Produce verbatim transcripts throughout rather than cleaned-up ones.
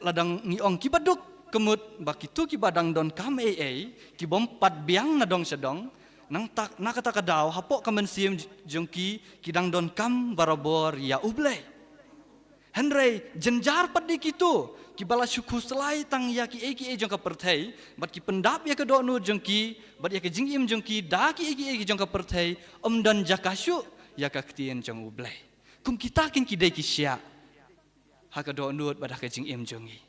la dang ngi ong kiba duk, ka mut ba kito kiba dang donkam ei ei, ki bym pat biang na dong sha dong, nangta na kata ka daw hapoh ka mynsiem jong ki, ki dang donkam barabor ïa U Blei. Hynrei jynjar pat de kito kiba la shu khuslai tang ïa kiei kiei jong ka pyrthei, bad ki pyndap ïa ka dohnud jong ki bad ïa ka jingim jong ki da kiei kiei jong ka pyrthei, ym don jaka shuh ïa ka ktien jong U Blei. Kum kita keiñ ki dei ki shiah ha ka dohnud bad ha ka jingim jong ngi.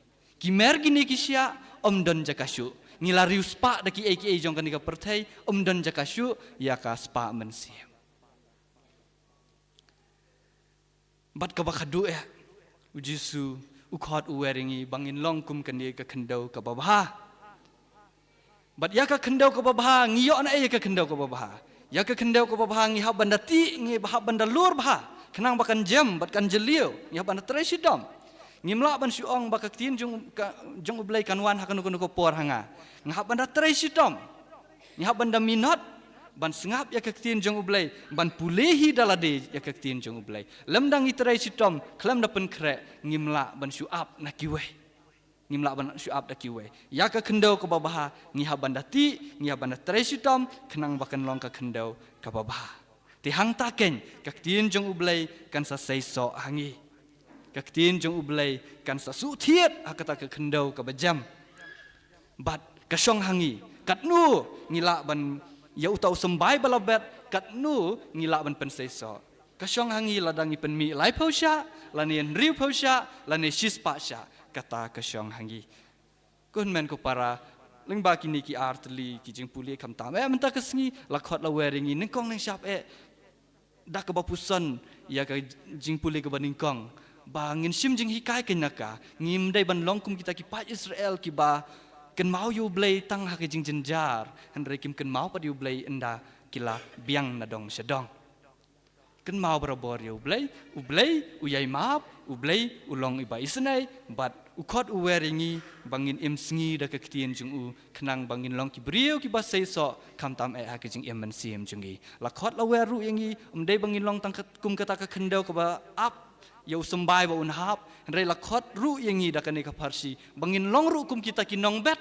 Ki mer kine ki shiah, ym don jaka shuh. Ngi la riewspah da kiei kiei jong kane ka pyrthei, ym don jaka shuh ïa ka spah mynsiem. Bad kaba khatduh eh, U Jisu u khot u wer ïa ngi ba ngin long kum kane ka khyndew kaba bha. Bad ïa ka khyndew kaba bha, ngi ïoh na ei ïa ka khyndew kaba bha? Ïa ka khyndew kaba bha ngi hap ban da tih, ngi hap ban da lur bha, khnang ba kan jem bad kan jylliew. Ngi hap ban da trei shitom. Ngim lah ban shu ong ba ka ktien jong, ka, jong U Blei kan wan ha kano kano ka por ha nga. Ngi hap ban da trei shitom. Ngi hap ban da minot ban sngap ïa ka ktien jong U Blei, ban pule hi da lade ïa ka ktien jong U Blei. Lymda ngi trei shitom khlem da pynkhreh, ngim lah ban shu ap na kiwei. Ngim lah ban shu ap da kiwei. Ïa ka khyndew kaba bha ngi hap ban da tih, ngi hap ban da trei shitom, khnang ba kan long ka khyndew kaba bha. Te hangta keiñ ka ktien jong U Blei kan sa seisoh ha ngi. Ka ktien jong U Blei kan sa suh thied ha kata ka khyndew kaba jem. Bad ka shong ha ngi, katno ngi lah ban ïa uta u symbai ba la bet, katno ngi lah ban pynseisoh. Ka shong ha ngi lada ngi pynmih laiphew shah, lane hynriewphew shah, lane shispah shah, kata ka shong ha ngi. Ko hynmen ko para, lyngba kine ki artylli ki jingpule khamtam eh mynta ka sngi, la khot la wer ïa ngi nyngkong nyngshap eh da kaba puson ïa ka jingpule kaba nyngkong, ba ngin shim jinghikai keiñ na ka. Ngim dei ban long kum kita ki paid Israel kiba kynmaw ïa U Blei tang ha ka jingjynjar, hynrei kim kynmaw pat ïa U Blei ynda ki la biang na dong sha dong. Kynmaw barabor ïa U Blei, U Blei u ïai map, U Blei u long iba isynei, bad u khot u wer ïa ngi ba ngin im sngi da ka ktien jong u, khnang ba ngin long ki briew kiba seisoh khamtam eh ha ka jingim mynsiem jong ngi. La khot la wer ruh ïa ngi, ym dei ba ngin long tang kat-, kum kata ka khyndew kaba ap ïa u symbai ba un hap, hynrei la khot ruh ïa ngi da kane ka pharshi ba ngin long ruh kum kita ki nongbet,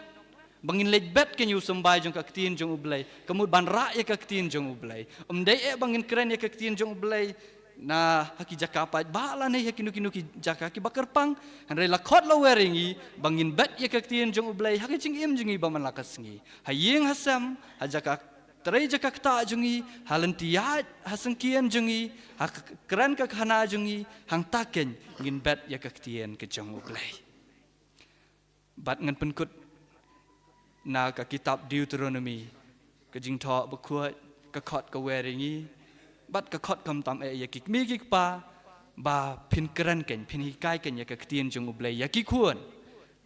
ba ngin leit bet keiñ ïa u symbai jong ka ktien jong U Blei, ka mut ban rah ïa ka ktien jong U Blei. Ym dei eh ba ngin kren ïa ka ktien jong U Blei na ha ki jaka paidbah lane ha kino kino ki jaka kiba kyrpang, hynrei la khot la wer ïa ngi ba ngin bet ïa ka ktien jong U Blei ha ka jingim jong ngi ba man la ka sngi, ha ïing ha sem, ha jaka trei jaka ktah jong ngi, ha lynti ïaid ha syngkien jong ngi, ha k-, kren ka khana jong ngi. Hangta keiñ ngin bet ïa ka ktien ka jong U Blei. Bad ngan pynkut na ka kitab Deuteronomi, ka Jingthoh Bakhuid, ka khot ka wer ïa ngi, bad ka khot khamtam eh ïa ki kmie ki kpa, ba phin kren keiñ, phin hikai keiñ ïa ka ktien jong U Blei ïa ki khun.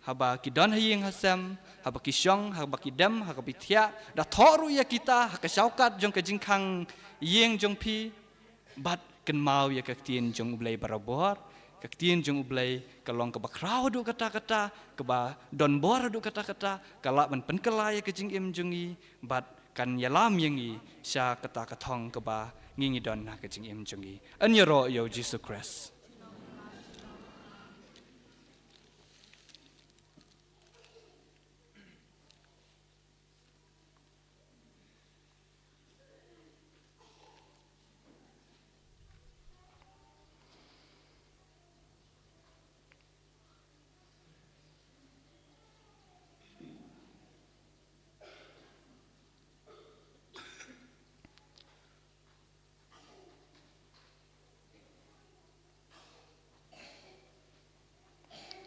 Haba ki don ha ïing ha sem, haba ki shong, haba ki dem, haba ki thiah, da thoh ruh ïa kita ha ka shawkat jong ka jingkhang ïing jong phi. Bad kynmaw ïa ka ktien jong U Blei barabor. Ka ktien jong U Blei ka long kaba khraw haduh katta katta, kaba donbor haduh katta katta, ka lah ban pynkylla ïa ka jingim jong ngi, bad kan ïalam ïa ngi sha kata ka thong kaba ngi ngi don ha ka jingim jong ngi. Yn ïaroh ïa U Jisu Khrist.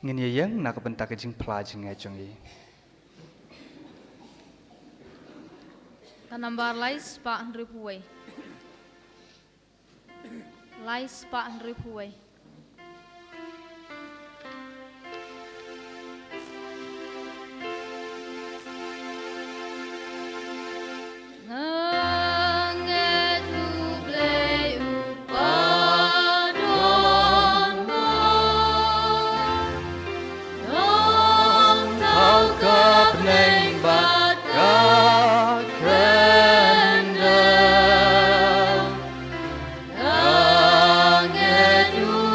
Ngin ïa ïeng na ka bynta ka jingphla jingngeit jong ngi. Ka nambar lai spah hynriewphew wei. Lai spah hynriewphew wei. Nga ngeit U Blei u ba don mo. Nongthaw ka bneng bad ka khyndew. Nga ngeit U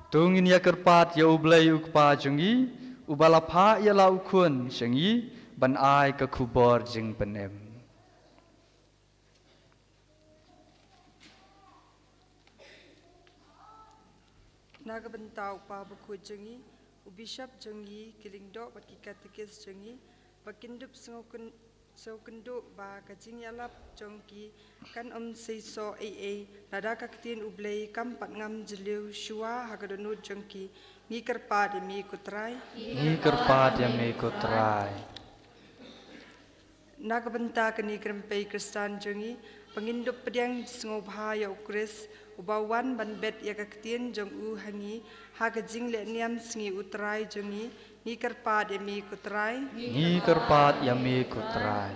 To ngin ïa kyrpad ïa U Blei U Kpa jong ngi, uba la phah ïa la U Khun jong ngi ban ai ka khubor jingpynim. Na ka bynta u Kpa Bakhuid jong ngi, u Bishop jong ngi, ki lyngdoh bad ki katekis jong ngi, ba kin dup sngewkyn-, sngewkynduh ba ka jingïalap jong ki kan ym seisoh ei ei, lada ka ktien U Blei kam pat ngam jylliew shuwa ha ka dohnud jong ki. Ngi kyrpad ïa me ko Trai. Ngi kyrpad ïa me ko Trai. Na ka bynta kane ka rympei Khristan jong ngi, ba ngin dup pdiang sngewbha ïa U Khrist, uba wan ban bet ïa ka ktien jong u ha ngi, ha ka jingleh niam sngi U Trai jong ngi, ngi kyrpad ïa me ko Trai. Ngi kyrpad ïa me ko Trai.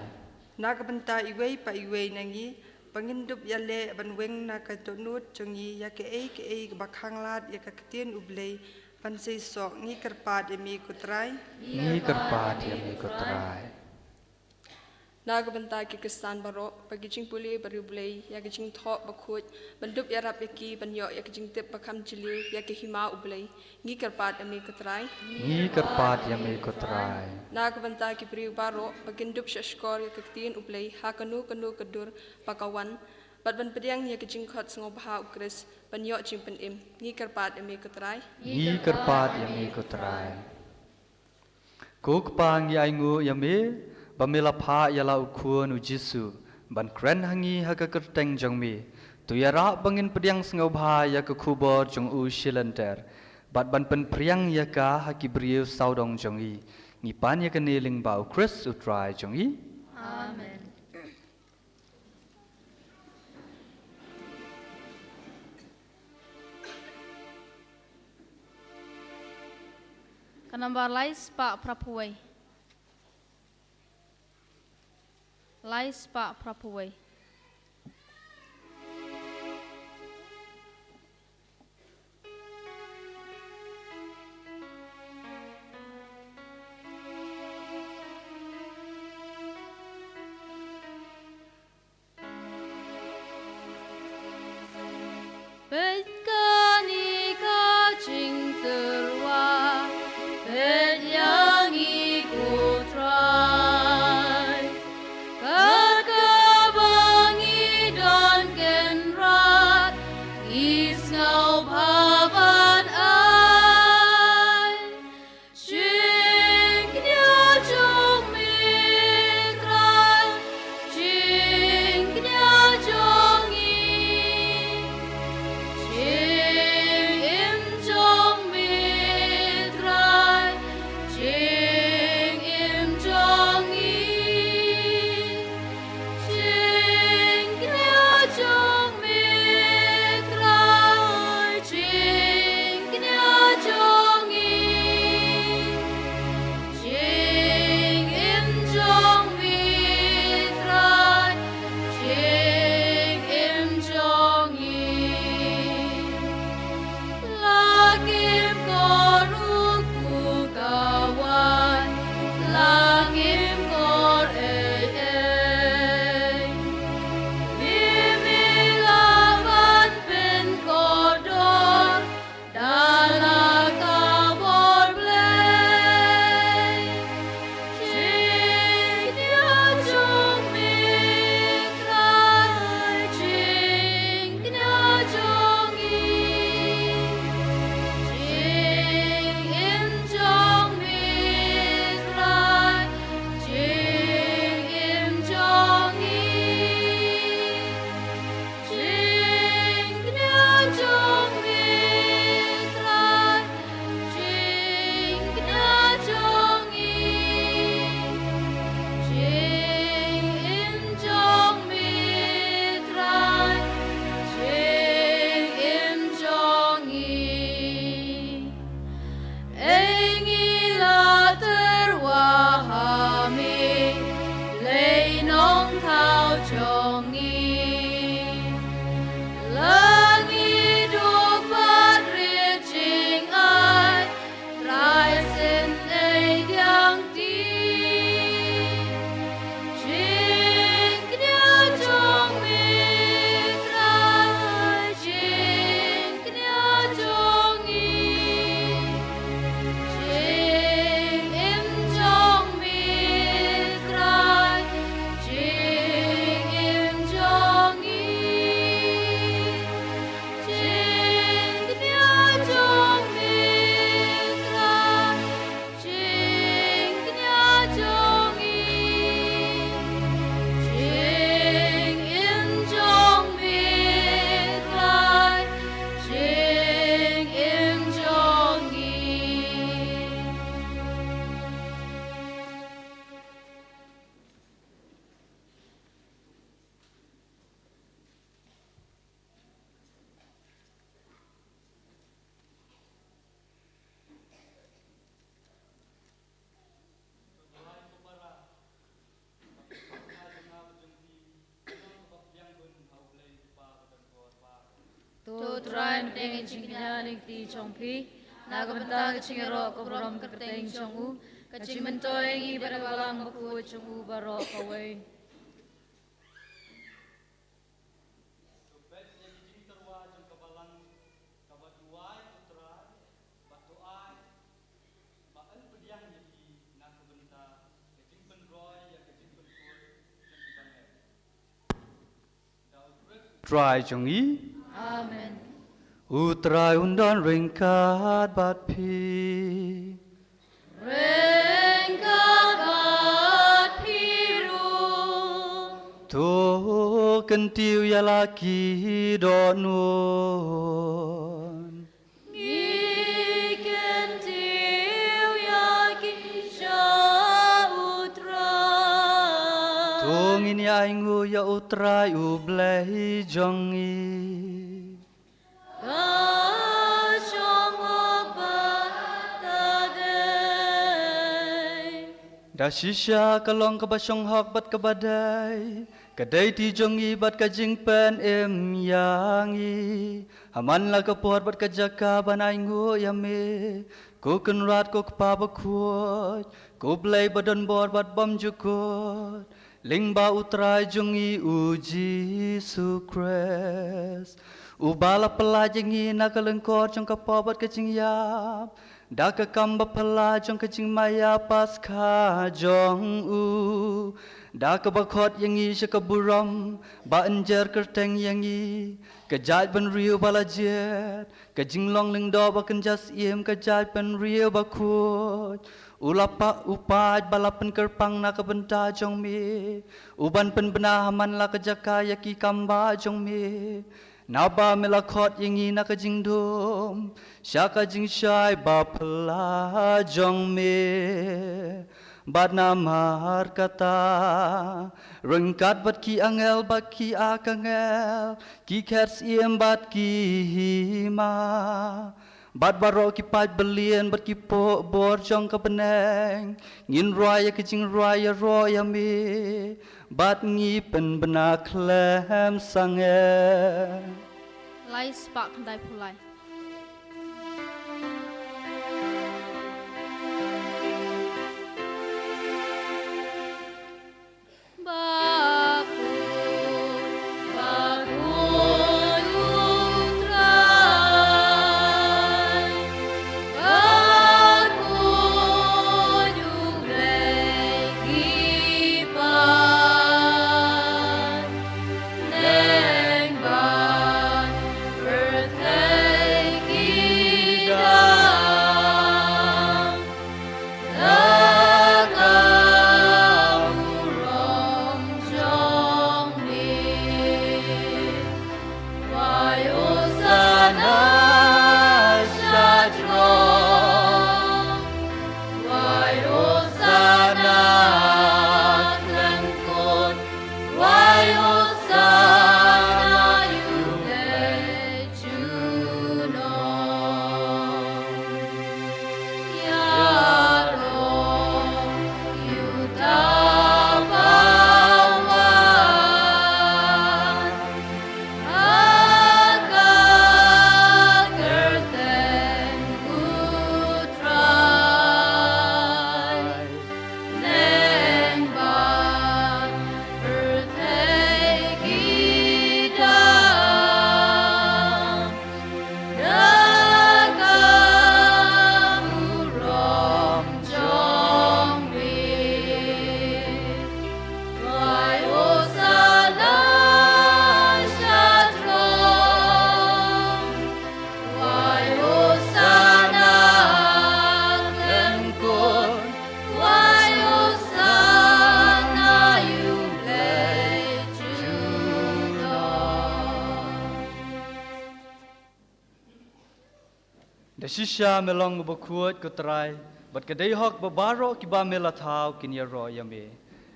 Na ka bynta iwei pa iwei na ngi, ba ngin dup ïaleh ban weng na ka dohnud jong ngi ïa kaei kaei kaba khanglad ïa ka ktien U Blei ban seisoh, ngi kyrpad ïa me ko Trai. Ngi kyrpad ïa me ko Trai. Na ka bynta ki Khristan baroh, ba ki jingpule bariewblei ïa ki jingthoh bakhuid, ban dup ïarap ïa ki ban ïoh ïa ki jingtip ba kham jylliew ïa ka hima U Blei, ngi kyrpad ïa me ko Trai. Ngi kyrpad ïa me ko Trai. Na ka bynta ki briew baroh, ba kin dup shahshkor ïa ka ktien U Blei ha kano kano ka dur ba ka wan, bad ban pdiang ïa ka jingkhot sngewbha U Khrist ban ïoh jingpynim, ngi kyrpad ïa me ko Trai. Ngi kyrpad ïa me ko Trai. Ko Kpa, ngi ainguh ïa me ba me la phah ïa la U Khun U Jisu ban kren ha ngi ha ka kyrteng jong me. To ïarap ba ngin pdiang sngewbha ïa ka khubor jong u shilynter, bad ban pynphriang ïa ka ha ki briew sawdong jong ngi. Ngi pan ïa kane lyngba U Khrist U Trai jong ngi. Amen. Ka nambar lai spah phra phew wei. Lai spah phra phew wei. Peit kane ka jingtyrwa, peit ïa ngi ko Trai. Kat kaba kti jong phi, na ka bynta ka jingïaroh ka burom ka kyrteng jong u, ka jingmyntoi ïa ngi bad ka Balang Bakhuid jong u baroh kawei. To peit ïa ki jingtyrwa jong ka balang kaba duwai U Trai, bad to ai ba yn pdiang ïa ki na ka bynta ka jingpynroi ïa ka jingpynkhuid jong ki bangeit. Da U Khrist U Trai jong ngi. Amen. U Trai un don ryngkat bad phi. Ryngkat bad phi ruh. To kyntiew ïa la ki dohnud. Ngi kyntiew ïa ki sha U Trai. To ngin ïa ainguh ïa U Trai U Blei jong ngi. Ka shong hok bad ka dei. Da shisha ka long kaba shong hok bad kaba dei, ka dei ti jong ngi bad ka jingpynim ïa ngi. Ha man la ka por bad ka jaka ban ainguh ïa me, ko Kynrad, ko Kpa Bakhuid, ko Blei ba don bor bad bymjukut. Lyngba U Trai jong ngi U Jisu Khrist, uba la pyllait ïa ngi na ka lyngkor jong ka pop bad ka jingïap, da ka kam ba phylla jong ka jingmaïa Paskha jong u, da kaba khot ïa ngi sha ka burom, ba yn jer kyrteng ïa ngi, ka jaitbynriew ba la jied, ka jinglong lyngdoh ba kynja syiem, ka jaitbynriew bakhuid. U la pa-, u pait ba la pynkyrpang na ka bynta jong me, u ban pynbna ha man la ka jaka ïa ki kam ba jong me. Naba me la khot ïa ngi na ka jingdum, sha ka jingshai ba phylla jong me. Bad namar kata, ryngkat bad ki angel bad ki arkangel, ki kher syiem bad ki hima, bad baroh ki paid byllian bad ki pohbor jong ka bneng, ngin rwai ïa ka jingrwai ïaroh ïa me, bad ngi pynbna khlem sangeh. Lai spah khyndai phew lai. Da shisha me long uba khuid, ko Trai, bad ka dei hok ba baroh kiba me la thaw kin ïaroh ïa me.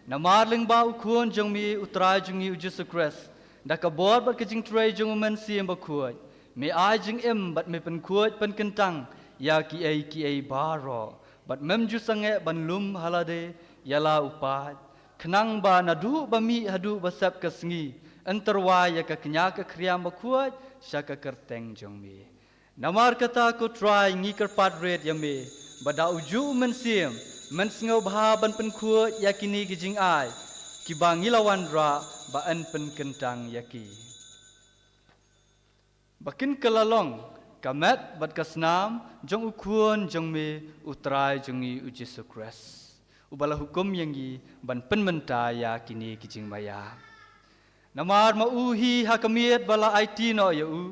Namar lyngba U Khun jong me, U Trai jong ngi U Jisu Khrist, da ka bor bad ka jingtrei jong U Mynsiem Bakhuid, me ai jingim bad me pynkhuid pynkyntang ïa kiei kiei baroh, bad mem ju sangeh ban lum ha lade ïa la u paid, khnang ba naduh ba mih haduh ba sep ka sngi, yn tyrwa ïa ka kñia ka khriam bakhuid sha ka kyrteng jong me. Namar kata ko Trai ngi kyrpad rit ïa me, ba da u juh u Mynsiem, men sngewbha ban pynkhuid ïa kine ki jingai, kiba ngi la wanrah ba yn pynkyntang ïa ki. Ba kin kylla long, ka met bad ka snam, jong u Khun jong me, u Trai jong ngi u Jisu Khrist. Uba la hukum ïa ngi, ban pynmynta ïa kine ki jingmaïa. Namar ma u hi ha ka miet ba la aiti noh ïa u.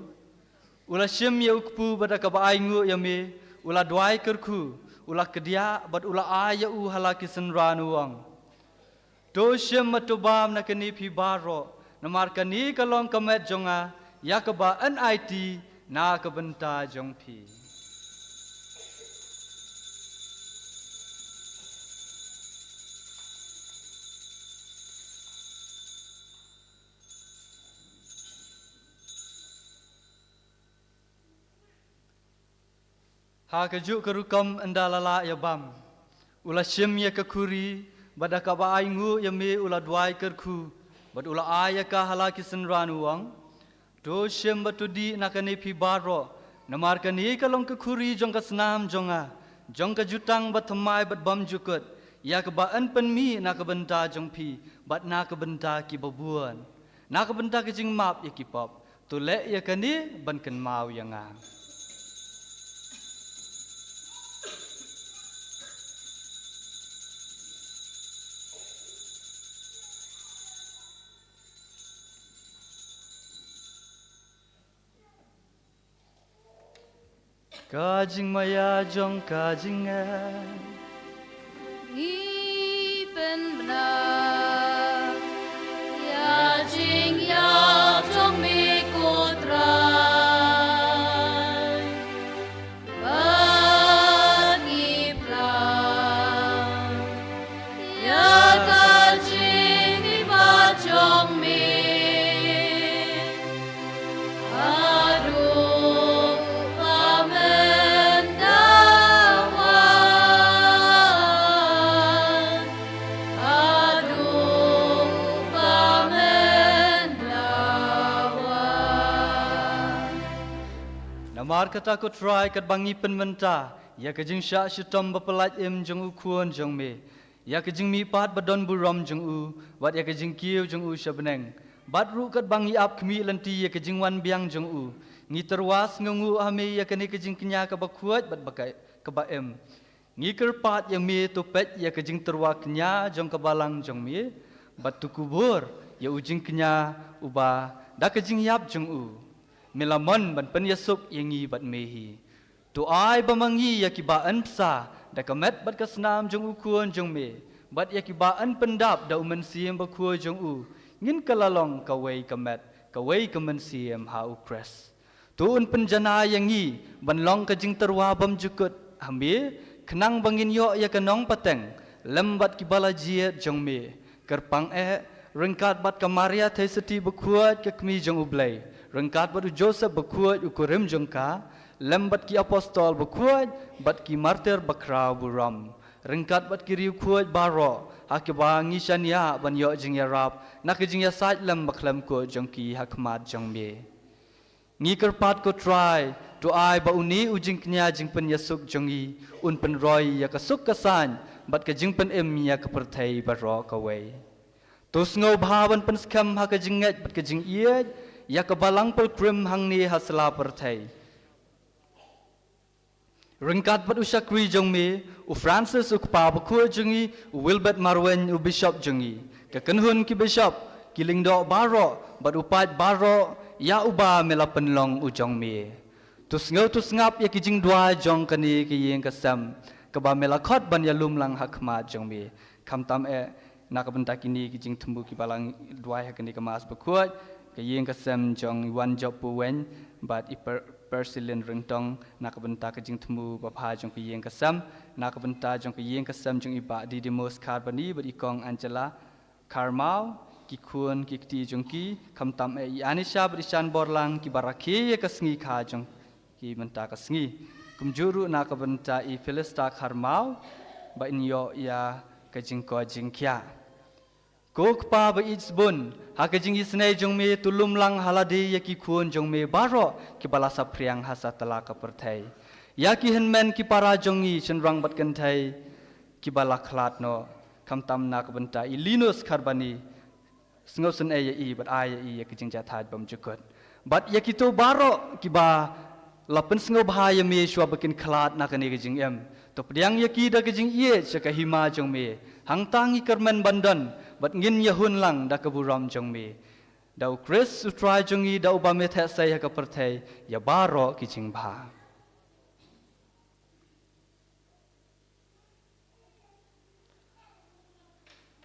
U la shim ïa u kpu bad da kaba ainguh ïa me, u la duwai kyrkhu, u la kdiah bad u la ai ïa u ha la ki synran u ong. To shim bad to bam na kane phi baroh, namar kane ka long ka met jong nga, ïa kaba yn aiti, na ka bynta jong phi. Ha kajuh ka rukom ynda la lah ïa bam, u la shim ïa ka khuri, bad da kaba ainguh ïa me u la duwai kyrkhu, bad u la ai ïa ka ha la ki synran u ong. To shim bad to dih na kane phi baroh, namar kane ka long ka khuri jong ka snam jong nga, jong ka jutang bathymmai bad bymjukut, ïa kaba yn pynmih na ka bynta jong phi, bad na ka bynta kiba bun. Na ka bynta ka jingmap ïa ki pop, to leh ïa kane ban kynmaw ïa nga. Ka jingmaïa jong ka jingngeit. Ngi pynbna ïa jingïap jong me ko Trai. Bad ngi plan ïa ka jingmihpat jong me. Haduh ba men da wan. Haduh ba men da wan. Namar kata ko Trai katba ngi pynmynta ïa ka jingshah shitom bapyllait im jong u Khun jong me, ïa ka jingmihpat badonburom jong u, bad ïa ka jingkiew jong u sha bneng. Bad ruh katba ngi ap khmih lynti ïa ka jingwan biang jong u, ngi tyrwa sngewnguh ha me ïa kane ka jingkñia kaba khuid bad ba ka, kaba im. Ngi kyrpad ïa me to peit ïa ka jingtyrwa kñia jong ka balang jong me, bad to kubur ïa u jingkñia uba da ka jingïap jong u, me la mon ban pynïasuk ïa ngi bad me hi. To ai ba ma ngi ïa kiba yn bsa da ka met bad ka snam jong u Khun jong me, bad ïa kiba yn pyndap da u Mynsiem Bakhuid jong u, ngin kylla long kawei ka met, kawei ka mynsiem ha u Khrist. To un pynjanai ïa ngi ban long ka jingtyrwa bymjukut ha me, khnang ba ngin ïoh ïa ka nongpateng lem bad kiba la jied jong me. Kyrpang eh, ryngkat bad ka Maria Theisotti bakhuid ka Kmie jong u Blei, ryngkat bad u Joseph bakhuid u kurim jong ka, lem bad ki apostol bakhuid, bad ki martir bakhraw burom, ryngkat bad ki riewkhuid baroh, ha kiba ngi shaniah ban ïoh jingïarap na ka jingïasaid lem bakhlem kut jong ki ha khmat jong me. Ngi kyrpad ko Trai, to ai ba une u jingkñia jingpynïasuk jong ngi un pynroi ïa ka suk ka saiñ bad ka jingpynim ïa ka pyrthei baroh kawei. To sngewbha ban pynskhem ha ka jingngeit bad ka jingïeit ïa ka Balang Pilgrim hangne ha sla pyrthei. Ryngkat bad u shakri jong me, u Francis u Kpa bakhuid jong ngi, u Wilbert Marwein u Bishop jong ngi, ka kynhun ki Bishop, ki lyngdoh baroh, bad u paid baroh, ïa uba me la pynlong u jong me. To sngew to sngap ïa ki jingduwai jong kane ka ïing ka sem, kaba me la khot ban ïalum lang ha khmat jong me. Khamtam eh, na ka bynta kine ki jingthmu kiba la duwai ha kane ka Mass bakhuid, ka ïing ka sem jong i Wanjop Puwein, bad i Per-, Persilin Ryngtong, na ka bynta ka jingthmu babha jong ka ïing ka sem, na ka bynta jong ka ïing ka sem jong i Bah Didymus Kharbani, bad i Kong Angela Kharmau, ki khun ki kti jong ki, khamtam eh i Anisha bad i Shanborlang, kiba rakhe ïa ka sngi kha jong ki mynta ka sngi. Kumjuh ruh na ka bynta i Felista Kharmau, ba in ïoh ïa ka jingkoit jingkhiah. Ko Kpa ba ïeit sbun, ha ka jingisynei jong me to lum lang ha lade ïa ki khun jong me baroh kiba la saphriang ha satlak ka pyrthei. Ïa ki hynmen ki para jong ngi shynrang bad kynthei kiba la khlad noh, khamtam na ka bynta i Linus Kharbani, sngewsynei ïa i bad ai ïa i ïa ka jingjahthait bymjukut. Bad ïa kito baroh kiba la pynsngewbha ïa me shuwa ba kin khlad na kane ka jingim, to pdiang ïa ki da ka jingïeit sha ka hima jong me. Hangta ngi kyrmen ban don bad ngin ïahun lang da ka burom jong me. Da U Khrist U Trai jong ngi, da uba me theh sei ha ka pyrthei ïa baroh ki jingbha.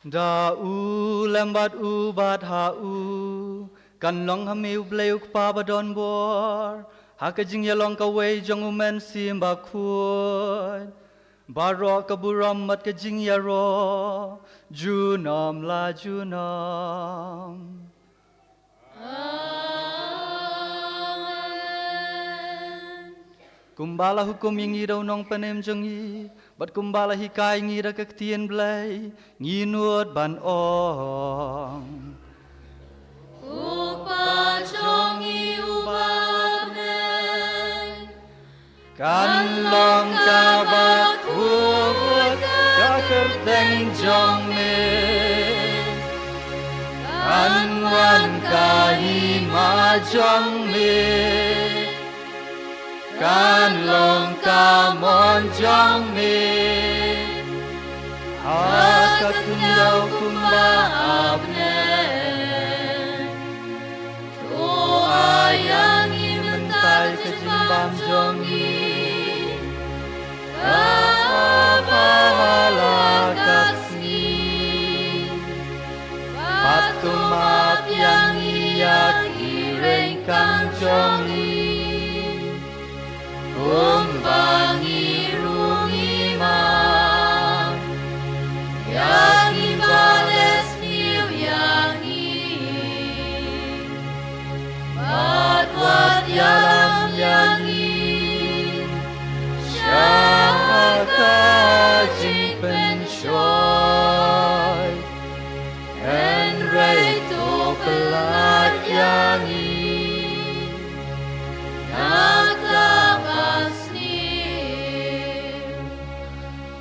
Da u lem bad u bad ha u, kan long ha me U Blei U Kpa ba don bor, ha ka jingïalong kawei jong U Mynsiem Bakhuid, baroh ka burom bad ka jingïaroh junom la junom. Amen. Kumba la hukum ïa ngi da u Nongpynim jong ngi bad kumba la hikai ngi da ka Ktien Blei, ngi nud ban ong: U Kpa jong ngi uba ha bneng, kan long kaba khuid ka kyrteng jong me. Kan wan ka hima jong me. Kan long ka mon jong me ha ka khyndew kumba ha bneng. To ai ïa ngi mynta ka jingbam jong ngi kaba ha la ka sngi. Bad to map ïa ngi ïa ki ryngkang jong ngi, kumba ngi ruh ngi map ïa kiba leh sniew ïa ngi. Bad wat ïalam ïa ngi sha ka jingpynshoi, hynrei to pyllait ïa ngi na kaba sniew.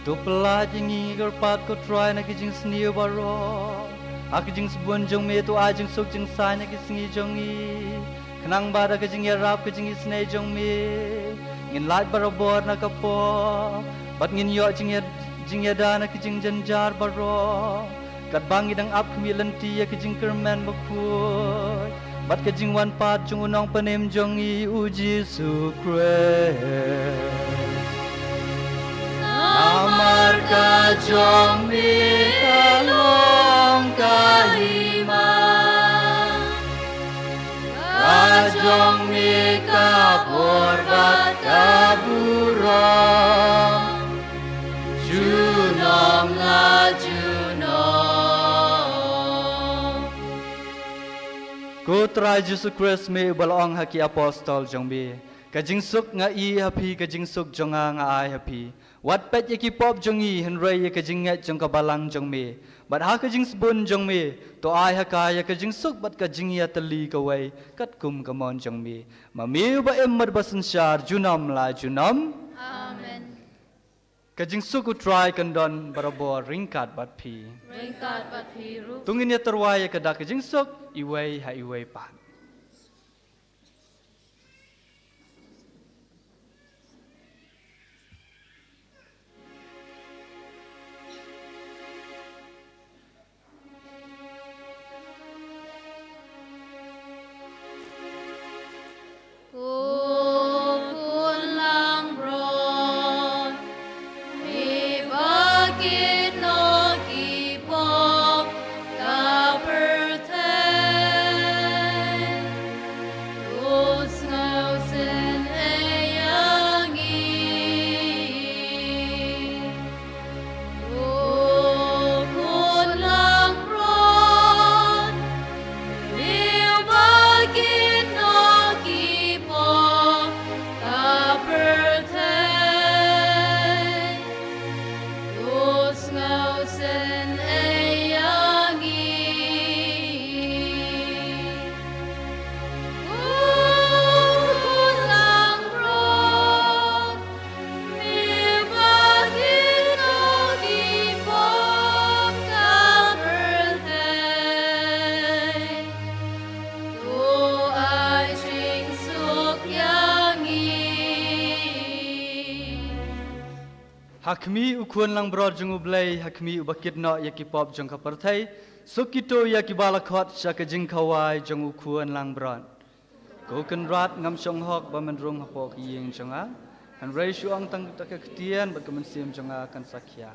To pyllait ïa ngi, ngi kyrpad ko Trai, na ki jingsniew baroh. Ha ka jingsbun jong me to ai jingsuk jingsaiñ ha ki sngi jong ngi, khnang ba da ka jingïarap ka jingisynei jong me ngin lait barabor na ka pop bad ngin ïoh jingïa-, jingïada na ki jingjynjar baroh, katba ngi dang ap khmih lynti ïa ka jingkyrmen bakhuid bad ka jingwan pat jong u Nongpynim jong ngi u Jisu Khrist. Namar ka jong me ka long ka hima, ka jong me ka bor bad ka burom junom la junom. Ko Trai Jisu Khrist, me uba la ong ha ki apostol jong me: Ka jingsuk nga ïoh ha phi, ka jingsuk jong nga nga ai ha phi. Wat peit ïa ki pop jong ngi, hynrei ïa ka jingngeit jong ka balang jong me. Bad ha ka jingsbun jong me to ai ha ka ïa ka jingsuk bad ka jingïatylli kawei katkum ka mon jong me. Ma me uba im bad ba synshar junom la junom. Amen. Ka jingsuk U Trai kan don barabor ryngkat bad phi. Ryngkat bad phi ruh. To ngin ïa tyrwa ïa ka dak ka jingsuk iwei ha iwei pat. Ko Khun langbrot, me ba kit noh ki pop ka pyrthei. Ha khmih u Khun langbrot jong U Blei, ha khmih uba kit noh ïa ki pop jong ka pyrthei, suk kito ïa kiba la khot sha ka jingkhawai jong u Khun langbrot. Ko Kynrad, ngam shong hok ba men rung hapoh ka ïing jong nga, hynrei shu ong tang da ka ktien bad ka mynsiem jong nga kan sa khia.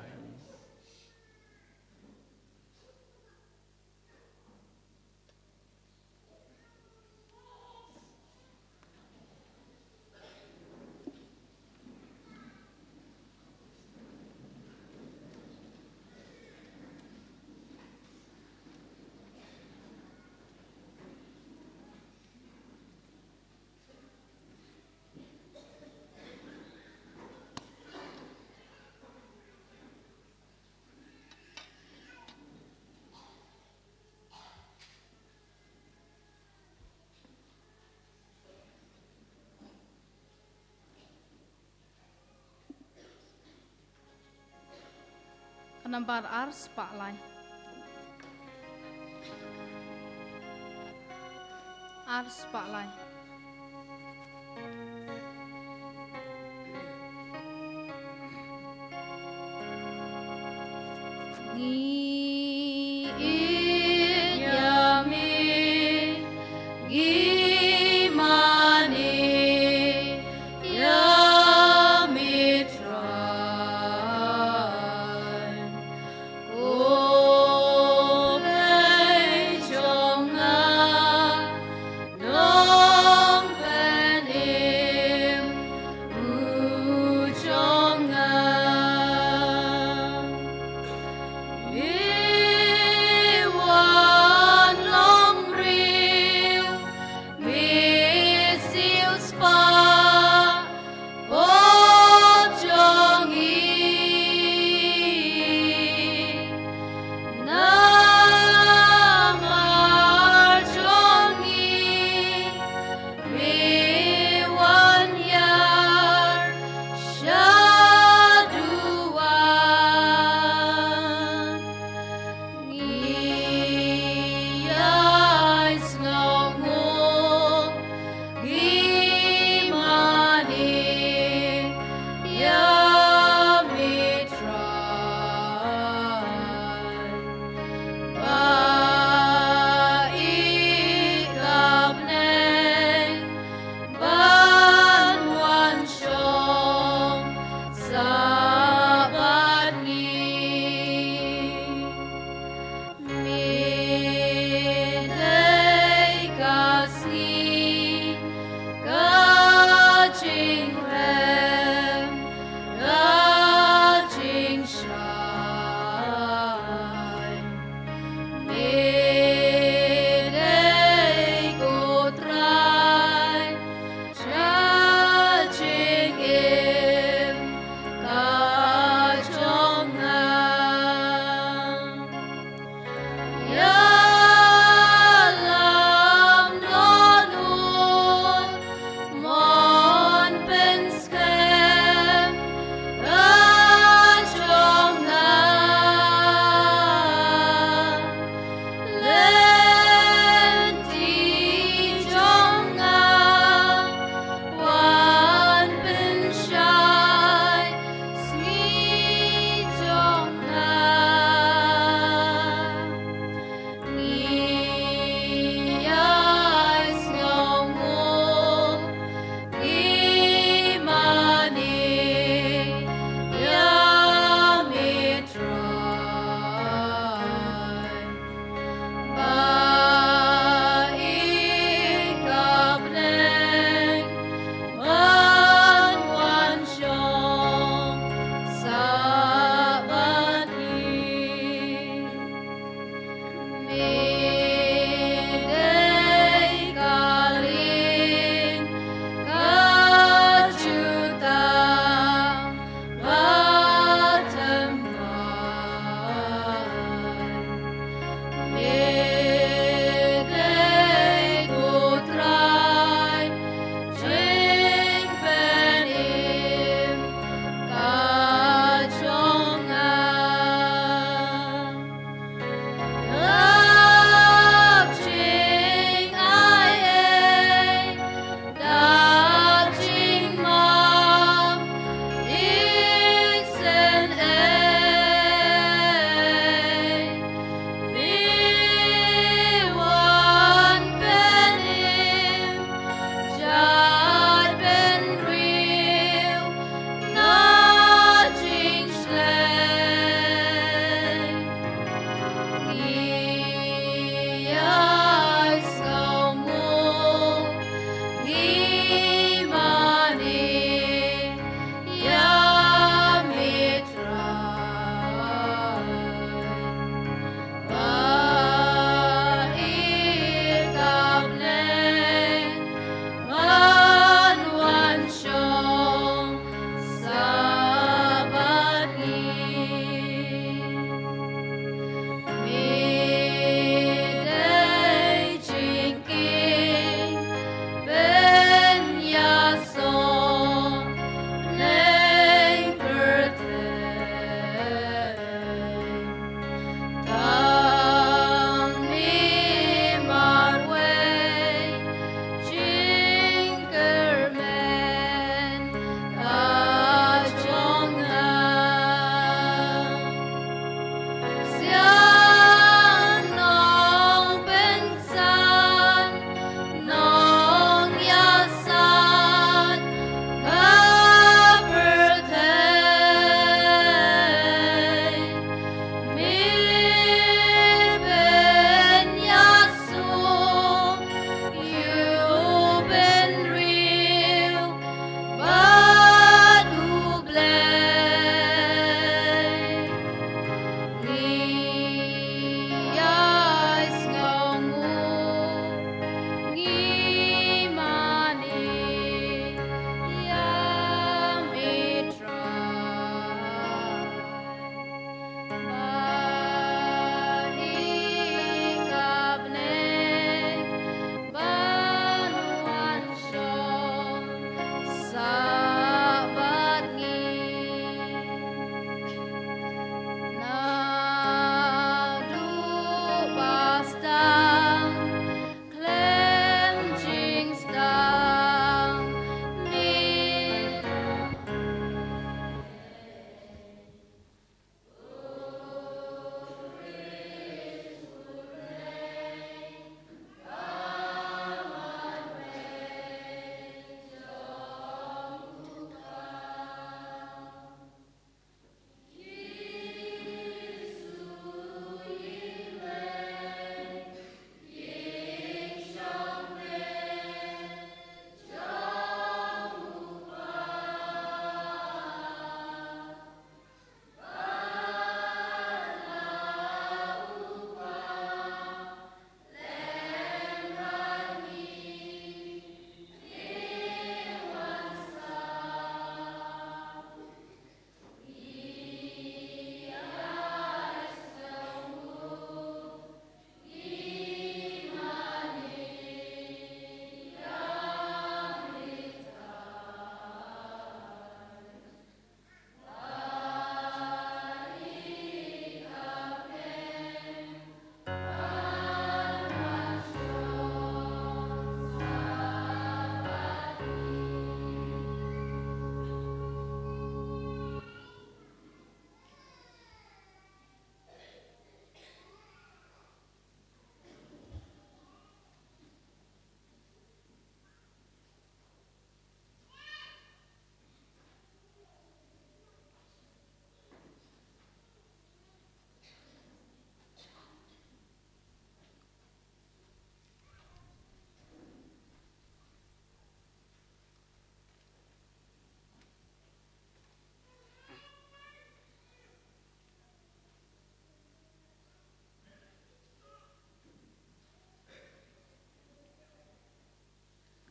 Ka nambar ar spah lai. Ar spah lai. Ngi ïeit ïa me, ngi mane ïa me Trai. Ko Blei jong nga, Nongpynim u jong nga. Me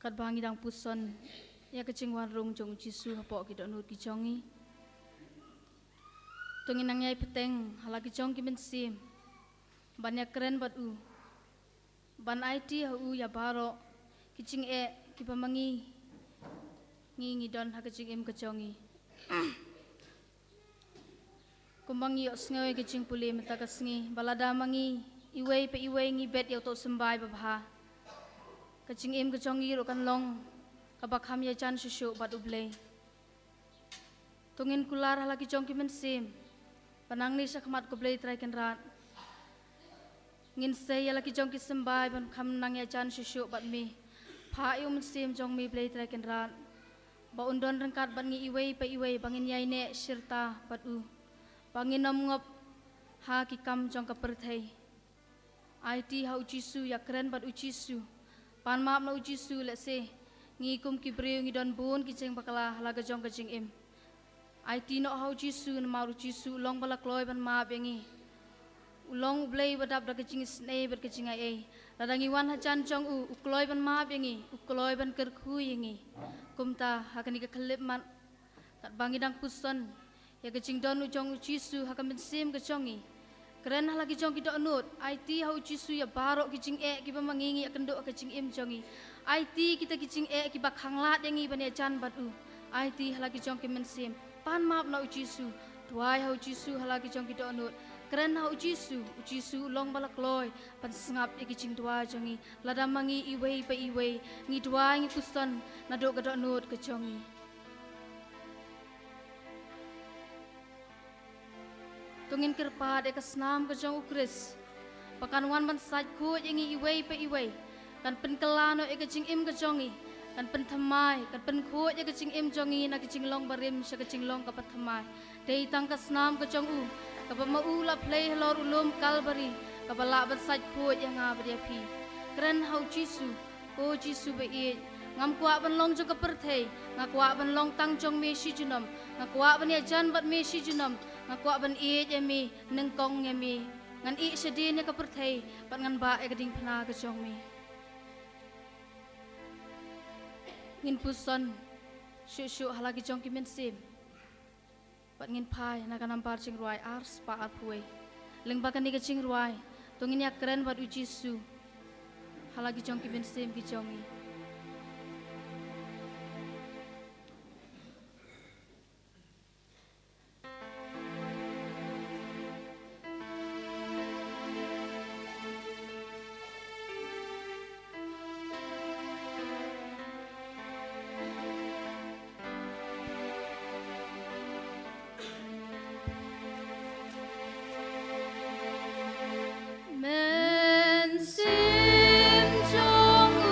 Katba ngi dang puson ïa ka jingwan rung jong u Jisu hapoh ki dohnud ki jong ngi, to ngin nang ïai bteng ha la ki jong ki mynsiem ban ïakren bad u, ban aiti ha u ïa baroh ki jingeh kiba ma ngi ngi ngi don ha ka jingim ka jong ngi. Kumba ngi ïohsngew ïa ka jingpule mynta ka sngi, ba lada ma ngi iwei pa iwei ngi bet ïa uto u symbai babha, ka jingim ka jong ngi ruh kan long kaba kham ïajan shuh shuh bad U Blei. To ngin kular ha la ki jong ki mynsiem ban nangne sha khmat ko Blei Trai Kynrad. Ngin sei ïa la ki jong ki symbai ban kham nang ïajan shuh shuh bad me. Phah ïa u Mynsiem jong me Blei Trai Kynrad, ba un don ryngkat bad ngi iwei pa iwei, ba ngin ïaineh shirta bad u, ba ngin ym ngop ha ki kam jong ka pyrthei. Aiti ha u Jisu, ïakren bad u Jisu. Pan map na u Jisu, lehse ngi kum ki briew ngi don bun ki jingbakla ha la ka jong ka jingim. Aiti noh ha u Jisu, namar u Jisu u long ba la kloi ban map ïa ngi. U long U Blei uba dap da ka jingisynei bad ka jingai ei. Lada ngi wan hajan jong u, u kloi ban map ïa ngi, u kloi ban kyrkhu ïa ngi. Kumta ha kane ka khyllipmat, katba ngi dang puson ïa ka jingdon u jong u Jisu ha ka mynsiem ka jong ngi, kren ha la ki jong ki dohnud, aiti ha u Jisu ïa baroh ki jingeh kiba ma ngi ngi ïakynduh ha ka jingim jong ngi. Aiti kita ki jingeh kiba khanglad ïa ngi ban ïajan bad u. Aiti ha la ki jong ki mynsiem, pan map na u Jisu. Duwai ha u Jisu ha la ki jong ki dohnud. Kren ha u Jisu. U Jisu u long ba la kloi ban sngap ïa ki jingduwai jong ngi. Lada ma ngi iwei pa iwei ngi duwai, ngi puson naduh ka dohnud ka jong ngi. To ngin kyrpad ïa ka snam ka jong u Khrist, ba kan wan ban sait khuid ïa ngi iwei pa iwei, kan pynkylla noh ïa ka jingim ka jong ngi, kan pynthymmai, kan pynkhuid ïa ka jingim jong ngi na ka jinglong barim sha ka jinglong kaba thymmai. Dei tang ka snam ka jong u, kaba ma u la plie halor u lum Kalbari, kaba lah ban sait khuid ïa nga bad ïa phi. Kren ha u Jisu. Ko Jisu ba ïeit, ngam kwah ban long jong ka pyrthei, nga kwah ban long tang jong me shi junom, nga kwah ban ïajan bad me shi junom, nga kwah ban ïeit ïa me, nyngkong ïa me. Ngan ïeh shadien ïa ka pyrthei bad ngan bah ïa ka diengphna ka jong me. Ngin puson shuh shuh ha la ki jong ki mynsiem. Bad ngin phai na ka nambar jingrwai ar spah arphew wei. Lyngba kane ka jingrwai, to ngin ïakren bad u Jisu ha la ki jong ki mynsiem ki jong ngi. Mynsiem jong u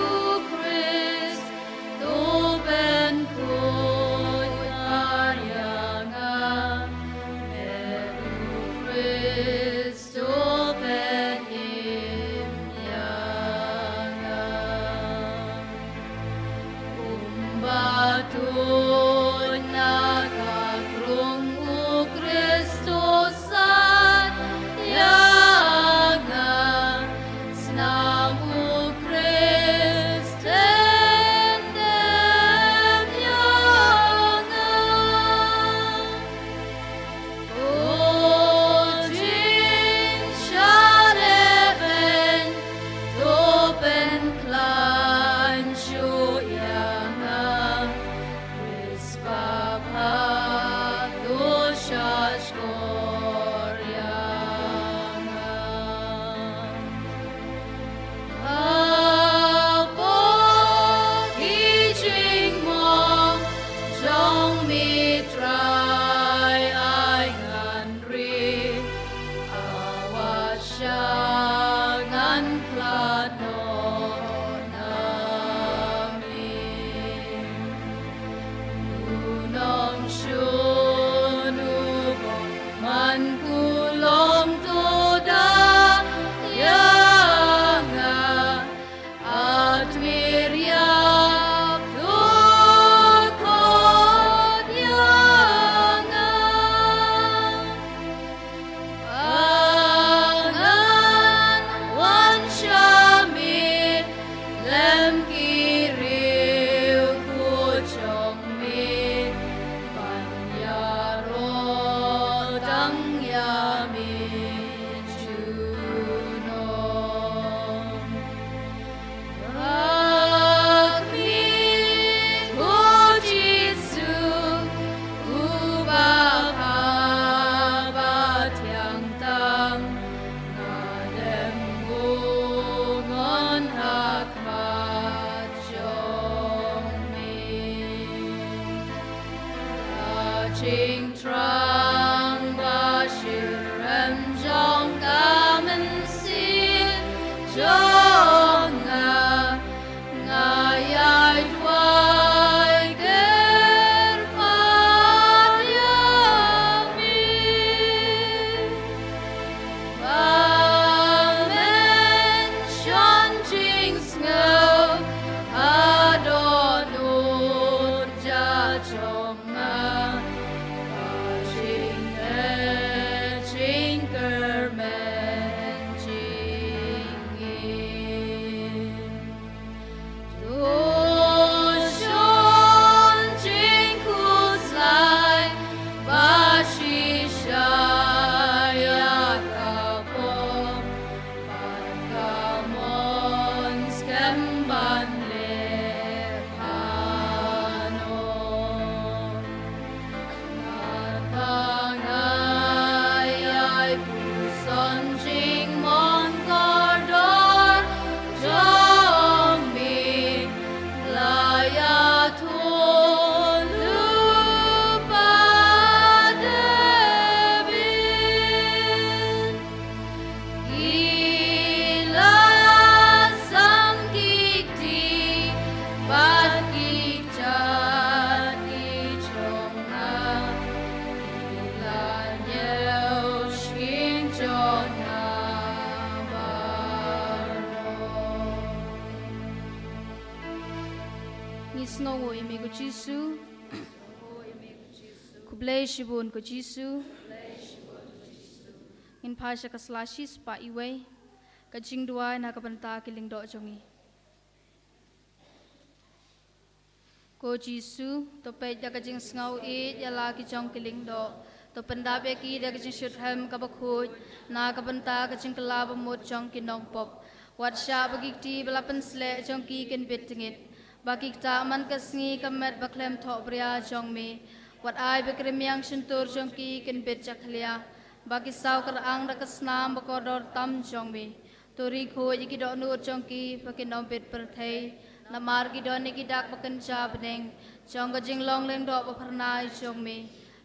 Sngewnguh ïa me ko Jisu. Khublei shibun ko Jisu. Ngin phai sha ka sla shispah iwei. Ka jingduwai na ka bynta ki lyngdoh jong ngi. Ko Jisu, to peit da ka jingsngew ïeit ïa la ki jong ki lyngdoh. To pyndap ïa ki da ka jingshitrhem kaba khuid na ka bynta ka jingkylla bamut jong ki nongpop. Wat shah ba ki kti ba la pynsleh jong ki kin bit tngit, ba ki ktah man ka sngi ka met ba khlem thohbria jong me. Wat ai ba ki rmiang shyntur jong ki kin bit jakhlia, ba ki saw kyrang da ka snam ba kordor tam jong me. To ri khuid ïa ki dohnud jong ki ba kin ym bit pyrthei, namar ki don ïa ki dak ba kynja bneng jong ka jinglong lyngdoh ba phyrnai jong me.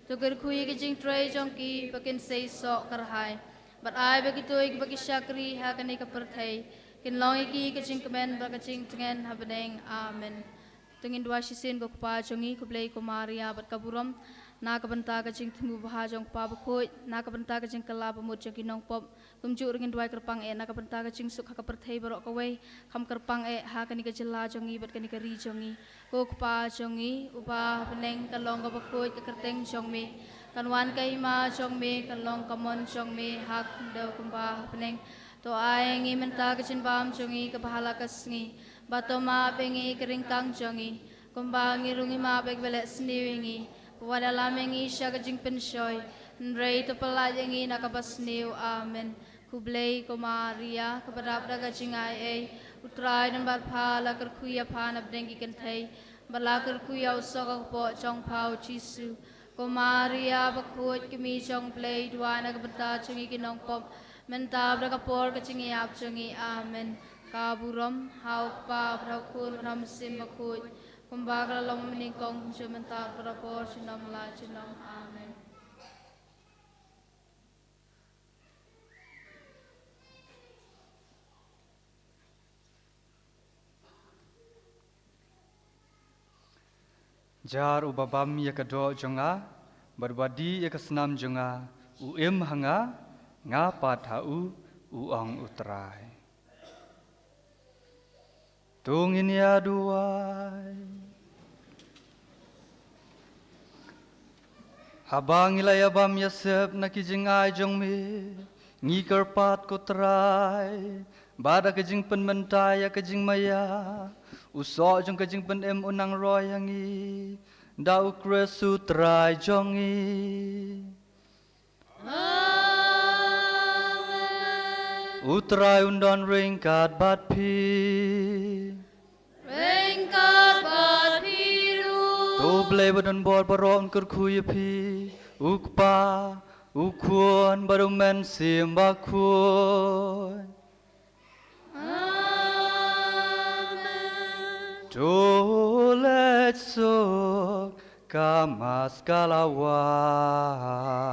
To kyrkhu ïa ka jingtrei jong ki ba kin sei soh kyrhai, bad ai ba kito kiba ki shakri ha kane ka pyrthei kin long ïa ki ka jingkmen bad ka jingtngen ha bneng. Amen. To ngin duwai shisien ko Kpa jong ngi. Khublei ko Maria bad ka burom na ka bynta ka jingthmu bha jong Kpa Bakhuid, na ka bynta ka jingkylla bamut jong ki nongpop. Kumjuh ruh ngin duwai kyrpang eh na ka bynta ka jingsuk ha ka pyrthei baroh kawei, kham kyrpang eh ha kane ka jylla jong ngi bad kane ka ri jong ngi. Ko Kpa jong ngi uba ha bneng, kan long kaba khuid ka kyrteng jong me, kan wan ka hima jong me, kan long ka mon jong me ha khyndew kumba ha bneng. To ai ïa ngi mynta ka jingbam jong ngi kaba ha la ka sngi, bad to map ïa ngi ka ryngkang jong ngi, kumba ngi ruh ngi map ïa kiba leh sniew ïa ngi. Wat ïalam ïa ngi sha ka jingpynshoi, hynrei to pyllait ïa ngi na kaba sniew. Amen. Khublei ko Maria, kaba dap da ka jingaiei, U Trai u don bad pha. La kyrkhu ïa pha na pdeng ki kynthei, bad la kyrkhu ïa u soh ka kpoh jong pha U Jisu. Ko Maria Bakhuid, Kmie jong U Blei, duwai na ka bynta jong ngi ki nongpop, mynta bad ha ka por ka jingïap jong ngi. Amen. Ka burom ha U Kpa bad ha U Khun bad ha U Mynsiem Bakhuid, kumba ka la long mynnyngkong, kumjuh mynta, bad ha ka por junom la junom. Amen. Jar uba bam ïa ka doh jong nga bad uba dih ïa ka snam jong nga, u im ha nga, nga pat ha u, u ong U Trai. To ngin ïa duwai. Haba ngi la ïa bam ïa sep na ki jingai jong me, ngi kyrpad ko Trai, ba da ka jingpynmynta ïa ka jingmaïa, u soh jong ka jingpynim un nang roi ha ngi, da U Khrist U Trai jong ngi. Amen. U Trai un don ryngkat bad phi. Ryngkat bad phi ruh. To U Blei ba don bor baroh un kyrkhu ïa phi, U Kpa, U Khun bad U Mynsiem Bakhuid. Amen. To leit suk ka Mass ka la wan.